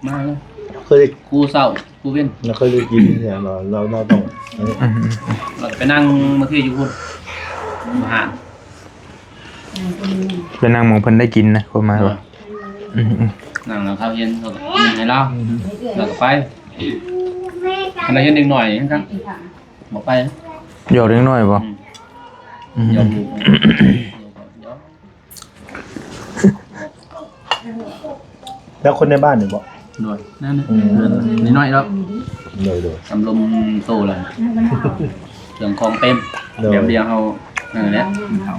ມາເລີຍ ເຄີຍ ຄູ່ເຊົ້າຄູ່ເວັນ ບໍ່ເຄີຍໄດ້ກິນເທື່ອ ເຮົາ ເຮົາ ເຮົາຕ້ອງ ອືມ ເຮົາໄປນັ່ງມື້ທີ່ຢູ່ພຸ້ນ ຢູ່ຮ້ານ ໄປນັ່ງໝ່ອງເພິ່ນໄດ້ກິນນະ ຄົນມາ ເອີ ອືມ ອືມ ນັ່ງແລ້ວເຂົາເຫັນ ເຂົາກໍຍິນໃຫ້ລາວ ລາວກໍໄປ ຄັນໄດ້ເຫັນເດັກນ້ອຍນີ້ ບໍ່ໄປ ຢອກເດັກນ້ອຍບໍ່? ອືມ ອືມ ຢອກລູກ ຢອກ ແລ້ວຄົນໃນບ້ານນີ້ບໍ່? ໂດຍ ນັ້ນ ອືມ ເຮືອນນ້ອຍໆດອກ ໂດຍໆ ອາລົມໂຕແລ້ວ ເຄື່ອງຂອງເຕັມ ໂດຍ ແບບດຽວເຮົາ ນັ້ນແຫຼະ ແມ່ເຖົ້າ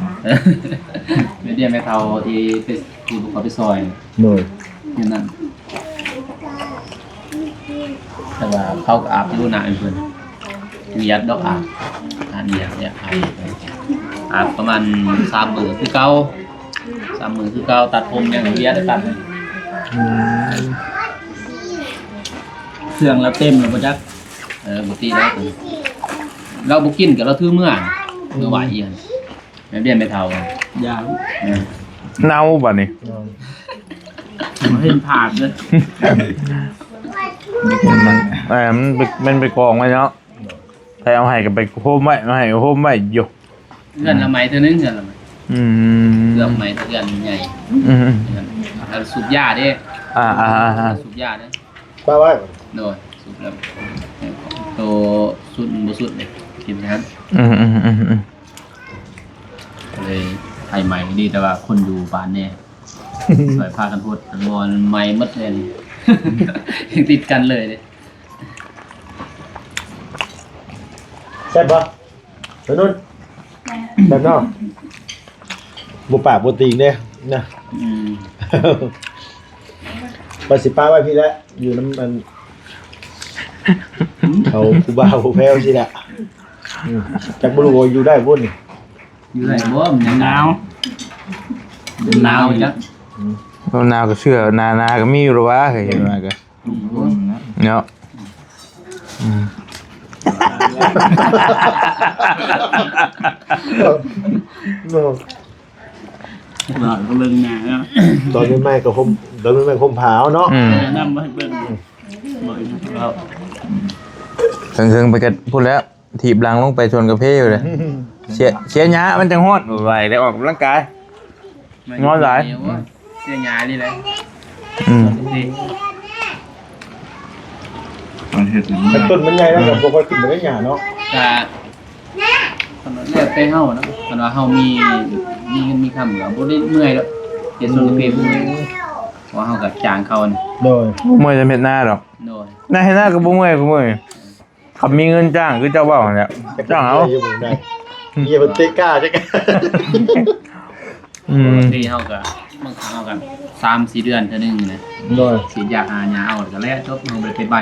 ແມ່ດຽວແມ່ເຖົ້າທີ່ໄປ ທີ່ພວກເຂົາໄປຊ່ອຍ ໂດຍ ແມ່ນນັ້ນ ແຕ່ວ່າເຂົາກໍອາບຢູ່ນະ ເພິ່ນ ວຽດດອກອາບ ອັນນີ້ອາບ ອາບປະມານສາມມື້ຄືເກົ່າ ສາມມື້ຄືເກົ່າ ຕັດຜົມຫຍັງວຽດຕັດ ອືມ ເຄື່ອງລາວເຕັມແລ້ວບໍ່ຈັກ ເອີ ບໍ່ຕິແລ້ວ ລາວບໍ່ກິນກໍລາວຖືເມືອ ເມືອໄຫວ້ອີ່ຫັ້ນ. ແມ່ເບຍ ແມ່ເຖົ້າ ຢ່າ ເອີ ເນົ່າບາດນີ້ ເຫັນຜາດເລີຍ ເອີ ມັນໄປ ມັນໄປກອງໄວ້ເນາະ ໃຜເອົາໃຫ້ກໍໄປໂຮມໄວ້ ເອົາໃຫ້ກໍໂຮມໄວ້ຢູ່ ເຮືອນລະໄໝເທື່ອໜຶ່ງ ເຮືອນລະໄໝ ອືມ ເຮືອນລະໄໝ ເຮືອນໃຫຍ່ ອືມ ເຮືອນ ແລ້ວສູບຢາເດ້ ອ່າໆໆ ສູບຢາເດ້ ປະໄວ້ ໂດຍ ສູບແລ້ວ ໂຕສຸດບໍ່ສຸດເດ້ ກິນນັ້ນ ອືມໆໆໆ ກໍເລີຍໄຟໄໝ້ດີ ແຕ່ວ່າຄົນຢູ່ບ້ານແດ່ ຊ່ວຍພາກັນຫົດ ບໍ່ໄໝ້ໝົດເລີຍ ຍັງຕິດກັນເລີຍເດ້ ແຊບບໍ່? ໄປນຸ່ນ ແຊບເນາະ ບໍ່ປາກບໍ່ຕີງເດ້ນະ ອືມ ວ່າຊິປະໄວ້ພີ້ແຫຼະ ຢູ່ນຳອັນ ເຂົາຜູ້ບ່າວຜູ້ແພ້ວຊີ້ແຫຼະ ອືມ ຈັກບໍ່ຮູ້ວ່າຢູ່ໄດ້ບໍ່ນີ້ ຢູ່ໄດ້ບໍ່ ມັນຫນາວ ໜາວຈັກ ອືມ ໜາວກໍເຊື່ອ ໜາ ໜາກໍມີຢູ່ແລ້ວວະ ເຫັນວ່າກໍ ອືມ ເນາະ ອືມ ເນາະ ກໍເບິ່ງໜ້າເນາະ ຕອນໃໝ່ໆກໍຫົ່ມ ຕອນໃໝ່ໆຫົ່ມຜ້າເອົາເນາະ ອືມ ແນະນຳໃຫ້ເບິ່ງ ເທິງໆໄປກັນພຸ້ນແລ້ວ ຖີບຫຼັງລົງໄປສວນກາເຟຢູ່ເດ້ ເສຍ ເສຍຫຍ້າມັນຈັ່ງຮ້ອນ ໄຫວໄດ້ອອກກຳລັງກາຍ ນອນຫຼາຍ ເສຍຫຍ້ານີ້ແຫຼະ ອືມ ມັນເຮັດ ຄັນຕົ້ນມັນໃຫຍ່ແລ້ວກໍບໍ່ຄ່ອຍຂຶ້ນໄປໄດ້ຫຍ້າເນາະ ກະ ແລ້ວແຕ່ເຮົານະ ຄັນວ່າເຮົາມີ ມີເງິນມີຄຳກໍບໍ່ໄດ້ເມື່ອຍດອກ ເຮັດສວນກາເຟບໍ່ເມື່ອຍ ເພາະວ່າເຮົາກໍຈ້າງເຂົານະ ໂດຍ ບໍ່ເມື່ອຍຈຳເຮັດນາດອກ ໂດຍ ນາເຮັດນາກໍບໍ່ເມື່ອຍ ບໍ່ເມື່ອຍ ຄັນມີເງິນຈ້າງຄືເຈົ້າເວົ້າຫັ້ນແຫຼະ ຈ້າງເອົາ ເມຍເພິ່ນເຕະກ້າຈັກ ອືມ ບາງທີເຮົາກໍ ບາງຄັ້ງເຮົາກໍສາມສີ່ເດືອນເທື່ອໜຶ່ງນະ ໂດຍ ສີດຢາຫາຫຍ້າເອົາ ແລ້ວກໍແລ້ວ ຈົບ ເຮົາບໍ່ໄດ້ໄປໄປ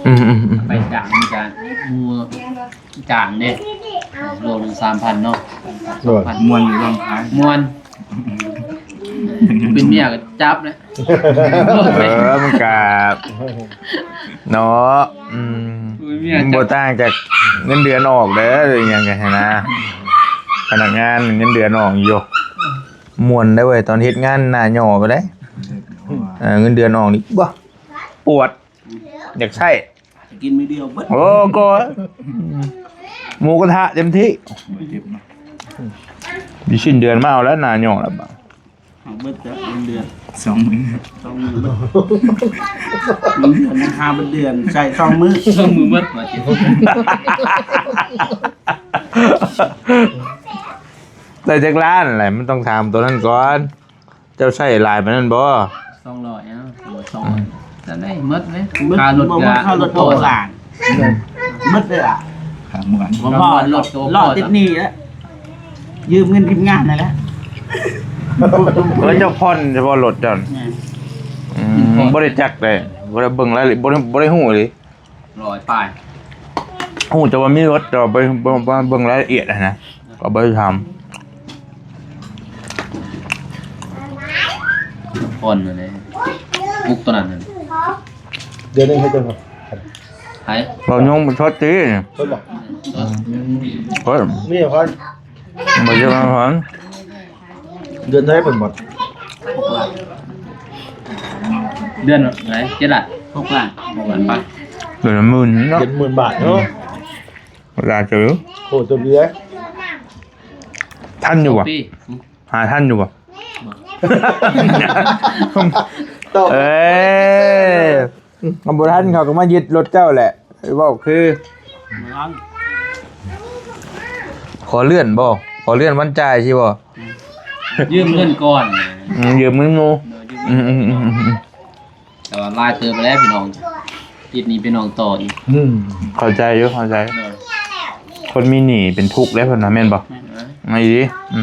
ອືມໆໆ ໄປຈ້າງ ມີການໝູ່ຈ້າງເດ້ ໂລໜຶ່ງສາມພັນເນາະ ໂດຍ ສາມພັນ ມ່ວນຢູ່ລອງຂາຍ ມ່ວນ ເປັນເມຍກໍຈັບແຫຼະ ເອີ ມັນກະເນາະ ອືມ ມັນບໍ່ຕ່າງຈາກເງິນເດືອນອອກເດີ ອີ່ຫຍັງກໍຫັ້ນນະ ພະນັກງານເງິນເດືອນອອກຢູ່ ມ່ວນໄດ໋ເວີຍ ຕອນເຮັດງານໜ້າຫຍໍ້ໄປໄດ໋ ເອີ ເງິນເດືອນອອກນີ້ ບໍ່ ປວດ ຢາກໃຊ້ ກິນມື້ດຽວເບິດ ໂອ້ ກໍ ໝູກະທະເຕັມທີ່ ບໍ່ເຈັບນະ ມີສິ້ນເດືອນມາເອົາແລ້ວ ໜ້າຫຍໍ້ແລ້ວບາດ ເອົາເບິດເດີ ເງິນເດືອນ ສອງມື້ ສອງມື້ເບິດ ເງິນເດືອນຫາເບິດເດືອນ ໃຊ້ສອງມື້ ສອງມື້ເບິດ ວ່າຊິ ໄດ້ຈັກລ້ານແຫຼະ ມັນຕ້ອງຖາມໂຕນັ້ນກ່ອນ ເຈົ້າໃຊ້ຫຼາຍປານນັ້ນບໍ່? ສອງຮ້ອຍເນາະ ສອງຮ້ອຍ ອືມ ຈະໄດ້ໝົດເລີຍ ຄ່າລົດກໍ ຄ່າລົດກໍລ້ານ ໝົດເລີຍອະ ຄ່າມ່ວນ ບໍ່ພໍ ລົດກໍບໍ່ພໍ ຕິດໜີ້ແລ້ວ ຢືມເງິນທີມງານນັ້ນແຫຼະ ແລ້ວເຈົ້າຜ່ອນສະເພາະລົດເຈົ້າ ແມ່ນ ອືມ ຜ່ອນ ບໍ່ໄດ້ຈັກເດ້ ບໍ່ໄດ້ເບິ່ງລາຍລະອຽດ ບໍ່ໄດ້ ບໍ່ໄດ້ຮູ້ເລີຍ ຮ້ອຍປາຍ ຮູ້ແຕ່ວ່າມີລົດ ແຕ່ວ່າບໍ່ ບໍ່ ບໍ່ເບິ່ງລາຍລະອຽດຫັ້ນນະ ກໍບໍ່ໄດ້ຖາມ ຜ່ອນນັ້ນແຫຼະ ປຸກຕົວນັ້ນ ເດືອນໜຶ່ງເຮັດຈັງໃດ ໃຜ ເວົ້າຍົງບໍ່ຊົດຕິ ຊົດບໍ່ ຊົດ ມີຜ່ອນ ບໍ່ເຈົ້າວ່າຜ່ອນ ເດືອນເທົ່າໃດເພິ່ນໝົດ? ເດືອນເທົ່າໃດ? ເຈັດລ້ານ ຫົກລ້ານ ຫົກລ້ານປາຍ ເດືອນລະໝື່ນເນາະ ເຈັດໝື່ນບາດເນາະ ຫຼາຍເຕີບ ໂຫ ຕົວເດືອນ ທັນຢູ່ບໍ່? ປີ ຫາທັນຢູ່ບໍ່? ເອີ ອືມ ຄັນບໍ່ທັນເຂົາກໍມາຍຶດລົດເຈົ້າແຫຼະ ເວົ້າຄື ບໍ່ທັນ ຂໍເລື່ອນບໍ່? ຂໍເລື່ອນວັນຈ່າຍຊີ້ບໍ່? ອືມ ຢືມເງິນກ່ອນ ອືມ ຢືມເງິນໝູ່ ເອີ ຢືມເງິນ ອືມໆ ແຕ່ວ່າຫຼາຍເຕີບໄປແລ້ວພີ່ນ້ອງ ຕິດໜີ້ໄປນ້ອງຕໍ່ອີກ ອືມ ເຂົ້າໃຈຢູ່ ເຂົ້າໃຈ ໂດຍ ຄົນມີໜີ້ເປັນທຸກເດ້ເພິ່ນວ່າ ແມ່ນບໍ່? ແມ່ນ ອີ່ຫຼີ ອື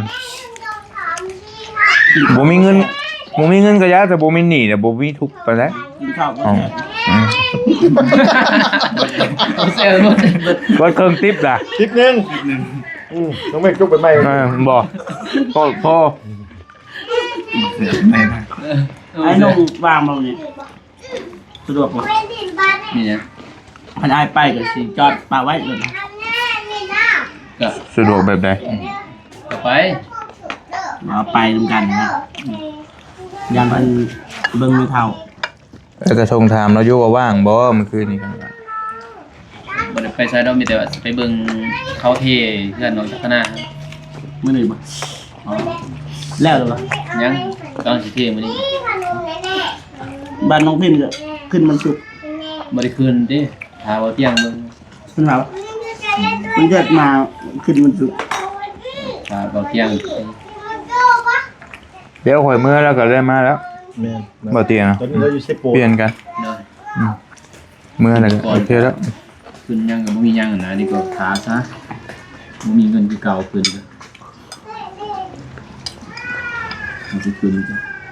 ມ ບໍ່ມີເງິນ ບໍ່ມີເງິນກໍຢ່າ ແຕ່ບໍ່ມີໜີ້ນະ ບໍ່ມີທຸກປານໃດ ກິນເຂົ້າບໍ່ແຊບ ອືມ ເອົາແຊວໝົດ ເບິດເຄິ່ງຕິບລະ ຕິບໜຶ່ງ ອືມ ນ້ອງເມກຈົກໄປໃໝ່ ເອີ ບໍ່ ພໍ ພໍ ເອີ ເອົາ ອ້າຍໜຸ່ມວ່າງບໍ່ນີ້ ສະດວກບໍ່? ມີຫຍັງ? ຄັນອ້າຍໄປກໍຊິຈອດປະໄວ້ໂລດ ກໍສະດວກແບບໃດ? ອືມ ກໍໄປ ເອົາໄປນຳກັນນະ ຢ້ານເພິ່ນເບິ່ງແມ່ເຖົ້າ. ເອີ ກະໂທຖາມລາວຢູ່ວ່າວ່າງບໍ່ມື້ຄືນນີ້ ບໍ່ໄດ້ໄປໃສດອກ ມີແຕ່ວ່າຊິໄປເບິ່ງເຂົາເທເຮືອນນ້ອງຈັກຂະນາ ມື້ນີ້ບໍ່? ອໍ ແລ້ວຫຼືບໍ່? ຍັງ ກຳລັງຊິເທມື້ນີ້ ບ້ານນ້ອງພິນກໍຂຶ້ນວັນສຸກ ບໍ່ໄດ້ຂຶ້ນຕິ ຖ້າເວົ້າຕຽງເບິ່ງ ເພິ່ນວ່າ ເພິ່ນຈະມາຂຶ້ນວັນສຸກ ຖ້າເວົ້າຕຽງ ດຽວຂ້ອຍເມືອແລ້ວກໍໄດ້ມາແລ້ວ ແມ່ນ ບໍ່ຕຽງນະ ຕອນນີ້ລາວຢູ່ເຊໂປ ປ່ຽນກັນ ໂດຍ ອືມ ເມືອແລ້ວກໍໂອເຄແລ້ວ ຂຶ້ນຍັງກໍບໍ່ມີຫຍັງນະ ນີ້ກໍຖ້າຊະ ບໍ່ມີເງິນຄືເກົ່າຂຶ້ນ ມັນຊິຂຶ້ນ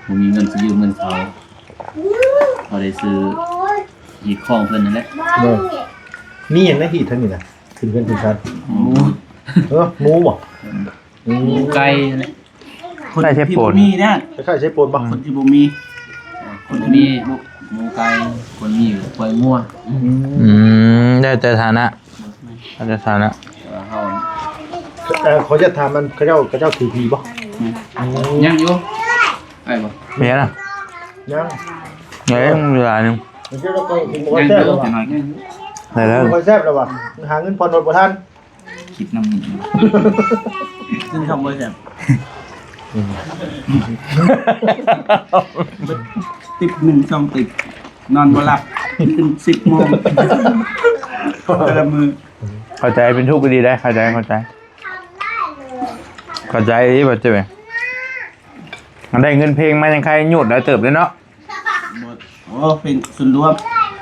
ບໍ່ມີເງິນຊິຢືມເງິນເຂົາ ພໍໄດ້ຊື້ຮີດຄອງເພິ່ນນັ້ນແຫຼະ ໂດຍ ມີຫຍັງໃນຮີດທັງນີ້ນະ ຂຶ້ນເຮືອນຂຶ້ນຊານ ໝູ ເອີ ໝູບໍ່? ອືມ ໝູໄກ່ນັ້ນແຫຼະ ຄົນທີ່ບໍ່ມີນະ ຄ້າຍໆໃຊ້ໂປນ ຄ້າຍໆໃຊ້ໂປນບໍ່? ອືມ ຄົນທີ່ບໍ່ມີ ຄົນທີ່ມີໝູໄກ່ ຄົນມີກະກ້ວຍງົວ ອືມ ອືມ ແລ້ວແຕ່ຖານະ ແລ້ວແຕ່ຖານະ ແຕ່ວ່າເຮົາ ເອີ ຂໍຢາກຖາມ ມັນເຂົາເຈົ້າ ເຂົາເຈົ້າຖືຜີບໍ່? ອືມ ຍັງຢູ່ ໄດ້ບໍ່? ມີນະ ຍັງ ຍັງເວລາໜຶ່ງ ມັນຄືວ່າເຂົາກິນບໍ່ຄ່ອຍແຊບແລ້ວວ່າ ໄດ້ແລ້ວ ກິນບໍ່ຄ່ອຍແຊບແລ້ວວ່າ ຫາເງິນຜ່ອນລົດບໍ່ທັນ. ຄິດນຳ ກິນຂ້າວບໍ່ແຊບ ອືມ ຕິບໜຶ່ງສອງຕິບ ນອນບໍ່ຫຼັບ ຕື່ນສິບໂມງ ແຕ່ລະມື້ ເຂົ້າໃຈ ເປັນທຸກອີ່ຫຼີໄດ໋ ເຂົ້າໃຈ ເຂົ້າໃຈ ເຂົ້າໃຈອີ່ຫຼີ ບໍ່ເຈັບ ອັນໄດ້ເງິນເພງມາຍັງໄຄຍູດຫຼາຍເຕີບເດ້ເນາະ. ບໍ່ ໂອ້ ເປັນສ່ວນລວມ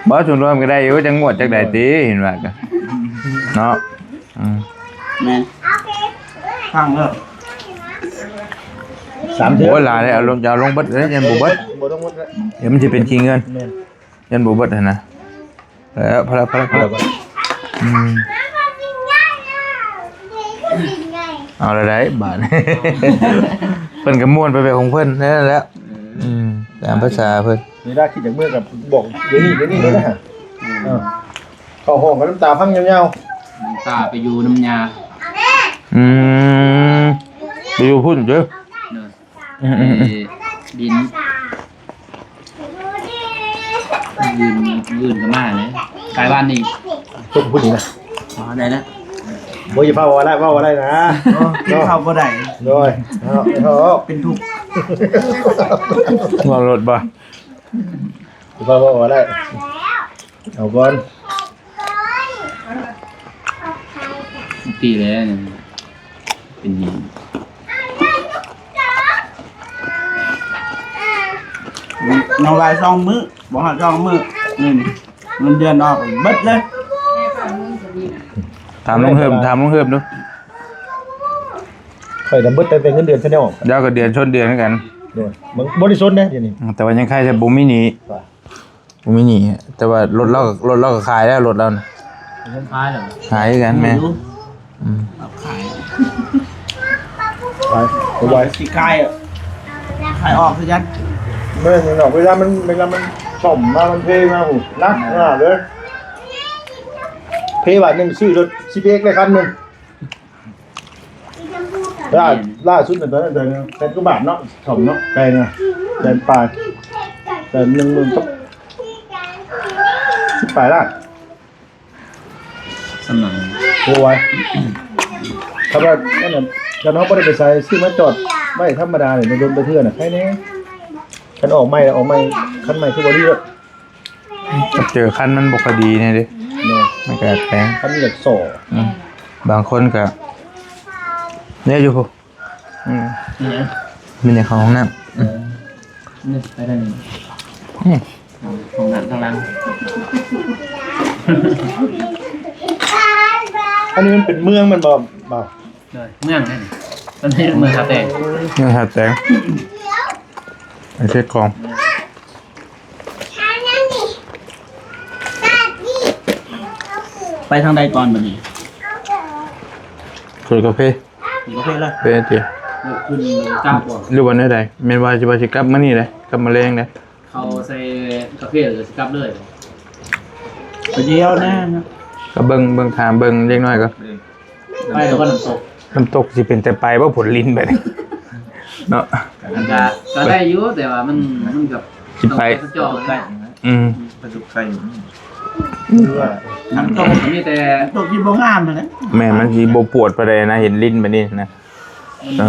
ບໍ່ ສ່ວນລວມກໍໄດ້ຢູ່ ຈັກງວດຈັກໃດຕິ ເຫັນວ່າກໍເນາະ ອືມ ແມ່ນ ຟັງເດີ ສາມເທື່ອ ໂອ້ຍ ຫຼາຍເດ້ ເອົາລົງ ຈະເອົາລົງເບິດເດ້ ຢ້ານບໍ່ເບິດ ບໍ່ຕ້ອງໝົດແລ້ວ ດຽວມັນຊິເປັນຂີ້ເງິນ ແມ່ນ ຢ້ານບໍ່ເບິດຫັ້ນນະ. ແລ້ວ ພໍແລ້ວ ພໍແລ້ວ ພໍແລ້ວ ອືມ ເອົາລະໄດ໋ບາດນີ້ ເພິ່ນກໍມ່ວນໄປແບບຂອງເພິ່ນນັ້ນແຫຼະ ອືມ ຕາມພາສາເພິ່ນ ເວລາຄິດຢາກເມືອກໍບອກດຽວນີ້ ດຽວນີ້ເລີຍນະ ເອີ ເຂົ້າຫ້ອງກໍນ້ຳຕາພັງຍາວໆ ນ້ຳຕາໄປຢູ່ນ້ຳຍາ ອືມ ໄປຢູ່ພຸ້ນເດີ ເອີ ອືມໆໆ ໄປດິນ ມື້ອື່ນ ມື້ອື່ນກໍມາເລີຍ ກາຍບ້ານນີ້ ຕົກພຸ້ນອີກນະ ອໍ ໄດ້ແລ້ວ ບໍ່ ຢ່າພາເວົ້າໄດ້ ເວົ້າໄດ້ນະ ເນາະ ກິນເຂົ້າບໍ່ໄດ້ ໂດຍ ເນາະ ເປັນທຸກ ເວົ້າໂລດບໍ່ ຢ່າພາເວົ້າໄດ້ ເອົາກ່ອນ ປີແລ້ວນີ້ ເປັນຫຍັງ ນ້ອງລາຍສອງມື້ ບໍ່ຮອດສອງມື້ ເງິນ ເງິນເດືອນອອກເບິດເລີຍ ຖາມລຸງເຮີບ ຖາມລຸງເຮີບດູ ຂ້ອຍນະເບິດຕັ້ງແຕ່ເງິນເດືອນຊະແນວອອກ ດຽວກໍເດືອນຊົນເດືອນຄືກັນ ໂດຍ ບໍ່ໄດ້ຊົນເດ້ດຽວນີ້ ແຕ່ວ່າຍັງໄຄແຕ່ບໍ່ມີໜີ້ ບໍ່ມີໜີ້ ແຕ່ວ່າລົດລາວ ລົດລາວກໍຂາຍແລ້ວ ລົດລາວນະ ຍັງຂາຍແລ້ວ ຂາຍຄືກັນແມ່ນ ອືມ ຂາຍ ຂາຍ ຂາຍ ຊິຂາຍ ຂາຍອອກຄືກັນ ແມ່ນເນາະ ເວລາມັນ ເວລາມັນສ້ອມມາ ມັນເພມາ ໂຫ ໜັກໜາເລີຍ ເພບາດໜຶ່ງ ຊື້ລົດຊີພີເອັກໄດ້ຄັນໜຶ່ງ ລ່າ ລ່າສຸດນັ້ນ ຕອນນັ້ນແສນກວ່າບາດເນາະ ສ້ອມເນາະ ແປງນະ ແສນປາຍ ແສນໜຶ່ງໝື່ນກັບສິບປາຍລ້ານ ສ່ຳນັ້ນ ໂອ້ຍ ຄັນວ່າອັນນັ້ນ ຄັນເຮົາບໍ່ໄດ້ໄປໃສ ຊື້ມາຈອດໄວ້ທຳມະດານີ້ ດົນໄປເທື່ອນະ ໃຄແນ່ ຄັນອອກໃໝ່ ອອກໃໝ່ ຄັນໃໝ່ຄືບໍ່ດີໂລດ. ເຈີຄັນມັນບໍ່ຄ່ອຍດີແນ່ເດ້ ແມ່ນ ມັນກໍແພງ ຄັນມັນຢາກສໍ້ ອືມ ບາງຄົນກໍແນ່ຢູ່ພຸ້ນ ອືມ ມີຫຍັງ? ມີແຕ່ເຂົ້າຫ້ອງນ້ຳ ເອີ ນີ້ໄປທາງນີ້ ອືມ ຫ້ອງນ້ຳທາງຫຼັງ ອັນນີ້ມັນເປັນເມືອງແມ່ນບໍ່? ໂດຍ ເມືອງນັ້ນ ມັນເປັນເມືອງທ່າແຕງ ເມືອງທ່າແຕງ ໄອ້ເຊກອງ ເອີ ອັນນັ້ນນີ້ ໄປທາງໃດກ່ອນບັດນີ້? ສວນກາເຟ. ສວນກາເຟເລີຍ? ເຟດຽວ. ຂຶ້ນກັບບໍ່? ຫຼືວ່າແນວໃດ? ແມ່ນວ່າຊິ ວ່າຊິກັບມື້ນີ້ເດ້ ກັບມື້ແລງເດ້. ເຂົ້າໃສ່ກາເຟແລ້ວກໍຊິກັບເລີຍບໍ່? ໄປດຽວນະ. ກໍເບິ່ງ ເບິ່ງ ຖາມເບິ່ງເດັກນ້ອຍກ່ອນ. ໄປແລ້ວກໍນ້ຳຕົກ ນ້ຳຕົກຊິເປັນແຕ່ໄປບໍ່ ຝົນລິນໄປເນາະ? ກໍ ກໍໄດ້ຢູ່ ແຕ່ວ່າມັນ ມັນກໍຊິໄປ ຕ້ອງໄປສັນຈອນນະ. ອືມ ປາດຸກໄຊ ຫຼືວ່ານ້ຳຕົກ ມີແຕ່ນ້ຳຕົກທີ່ບໍ່ງາມຫັ້ນແຫຼະ. ແມ່ນ ມັນຊິບໍ່ປວດປານໃດນະ ເຫັນລິນບາດນີ້ນະ. ເອີ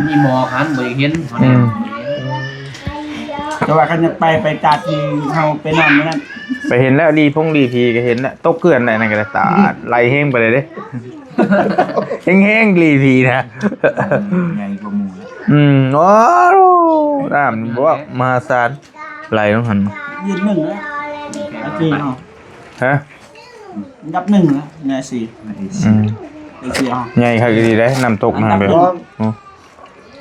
ມີໝອກຫັ້ນບໍ່ຢາກເຫັນ. ອືມ ແຕ່ວ່າຄັນຢາກໄປ ໄປຕາດທີ່ເຮົາໄປນອນມື້ນັ້ນ ໄປເຫັນແລ້ວ ລີພົງລີຜີກໍເຫັນແລ້ວ. ຕົກເກືອນໄດ້ນັ້ນກໍໄດ້ ຕາດໄຫຼແຮງປານໃດເດ້. ແຮງໆ ລີຜີນະ ໃຫຍ່ກວ່າໝູ່. ອືມ ໂອ້ ນ້ຳບໍ່ມະຫາສານໄຫຼລົງຫັ້ນ. ຢືນໜຶ່ງແລ້ວ ອາຊີເນາະ. ຮະ? ອັນດັບໜຶ່ງນະ ໃນອາຊີ. ອືມ ເອເຊຍເຮົາ ໃຫຍ່ຄັກອີ່ຫຼີເດ້ ນ້ຳຕົກຫັ້ນ. ອັນດັບໜຶ່ງ ແບບ ອືມ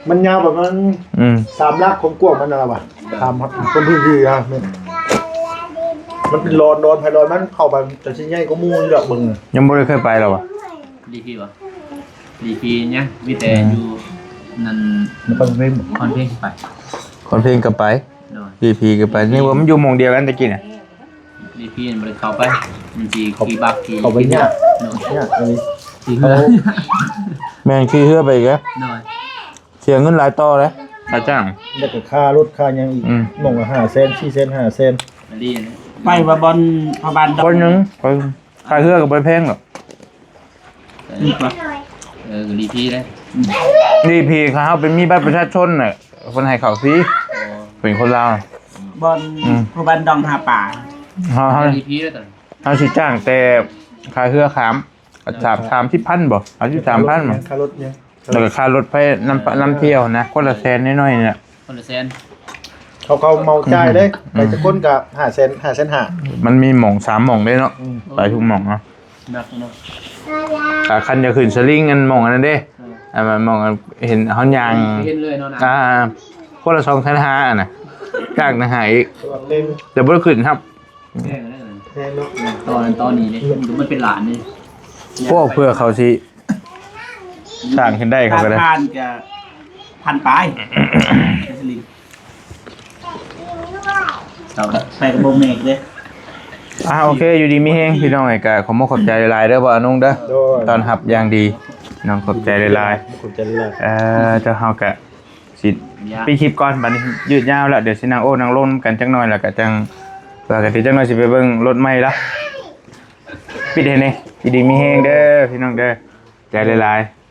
ມັນຍາວປະມານ ອືມ ສາມຫຼັກ ຄວາມກວ້າງມັນນັ້ນລະວ່າ ຖາມຄົນພື້ນທີ່ນະ. ມັນເປັນລອນ ລອນໃຜລອນມັນ ເຂົ້າໄປຈະຊິໃຫຍ່ກວ່າໝູ່ນີ້ດອກ. ເບິ່ງ ຍັງບໍ່ໄດ້ເຄີຍໄປລະຫວາ? ລີພີບໍ່? ລີພີຍັງ ມີແຕ່ ອືມ ຢູ່ນັ້ນ ຄອນເພງ ຄອນເພງໄປ ຄອນເພງກໍໄປ. ໂດຍ ລີພີກໍໄປ. ນີ້ວ່າມັນຢູ່ໝ່ອງດຽວກັນແຕ່ກີ້ນະ. ລີພີມັນບໍ່ໄດ້ເຂົ້າໄປ ມັນຊິຂີ່ບັກຂີ່ ເຂົ້າໄປຍາກ. ໂດຍ ຍາກອີ່ຫຼີ ຂີ່ເຮືອ. ແມ່ນ ຂີ່ເຮືອໄປອີກແລ້ວ. ໂດຍ ເສຍເງິນຫຼາຍຕໍ່ເດ້ ຄ່າຈ້າງ ແລ້ວກໍຄ່າລົດຄ່າຫຍັງອີກ. ອືມ ໝ່ອງລະຫ້າແສນ ສີ່ແສນ ຫ້າແສນ. ໄປວ່າບ່ອນພໍ່ບ້ານດອກ ບ່ອນໜຶ່ງ ຄ່າເຮືອກໍບໍ່ໄດ້ແພງດອກ. ເອີ ກໍລີພີເດ້. ລີພີ ເຮົາໄປມີບັດປະຊາຊົນນະ ເພິ່ນໃຫ້ເຂົ້າຟຣີ ເປັນຄົນລາວ. ບ່ອນ ອືມ ຜູ້ບ້ານດອງຫາປາ ເຮົາ ເຮົາ ເຮົາຊິຈ້າງແຕ່ຄ່າເຮືອຂ້າມ ສາມ ສາມສິບພັນບໍ່? ສາມສິບ ສາມພັນບໍ່? ຄ່າລົດຫຍັງ? ແລ້ວກໍຄ່າລົດໄຟນຳ ນຳທ່ຽວນະ ຄົນລະແສນໜ້ອຍໆນີ້ແຫຼະ. ຄົນລະແສນ ເຂົາ ເຂົາເໝົາຈ່າຍເດ້. ອືມ ໄປຈັກຄົນກໍຫ້າແສນ ຫ້າແສນຫ້າ. ມັນມີໝ່ອງສາມໝ່ອງເດ້ເນາະ. ອືມ ໄປທຸກໝ່ອງເນາະ. ໜັກເນາະ. ອ່າ ຄັນຈະຂຶ້ນສະລິງ ອັນໝ່ອງອັນນັ້ນເດ້. ເອີ ອັນໝ່ອງເຫັນເຮົາຍ່າງ ເຫັນເລີຍເນາະ. ອ່າ ຄົນລະສອງແສນຫ້າຫັ້ນນະ ຈ້າງຕ່າງຫາກອີກ ແຕ່ບໍ່ໄດ້ຂຶ້ນຮັບ. ແພງເນາະ ແພງເນາະ. ຕອນ ຕອນນີ້ເດ້ ມັນເປັນລ້ານເດ້. ໂອ້ ເພື່ອເຂົາຊິສ້າງຂຶ້ນໄດ້ ເຂົາກໍໄດ້ ຄ່າທານກໍພັນປາຍ ສະລິງ. ເອົາລະ ໄປກໍບໍ່ແມ່ນເດ້. ອ່າ ໂອເຄ ຢູ່ດີມີແຮງພີ່ນ້ອງເອີຍ. ກໍຂໍຂອບໃຈຫຼາຍໆເດີ ບ່າວອານົງເດີ ໂດຍ ຕ້ອນຮັບຢ່າງດີ. ນ້ອງຂອບໃຈຫຼາຍໆ ຂອບໃຈຫຼາຍໆ. ເອີ ເຈົ້າ ເຮົາກໍຊິປິດຄລິບກ່ອນ ບັດນີ້ຍືດຍາວແລ້ວ. ດຽວຊິນັ່ງໂອ້ນັ່ງລົມກັນຈັກໜ່ອຍ ແລ້ວກໍຈັ່ງວ່າກັນ ດຽວຈັກໜ່ອຍຊິໄປເບິ່ງລົດໃໝ່ລະ. ປິດໃຫ້ແດ່ ຢູ່ດີມີແຮງເດີພີ່ນ້ອງເດີ ໃຈຫຼາຍໆ.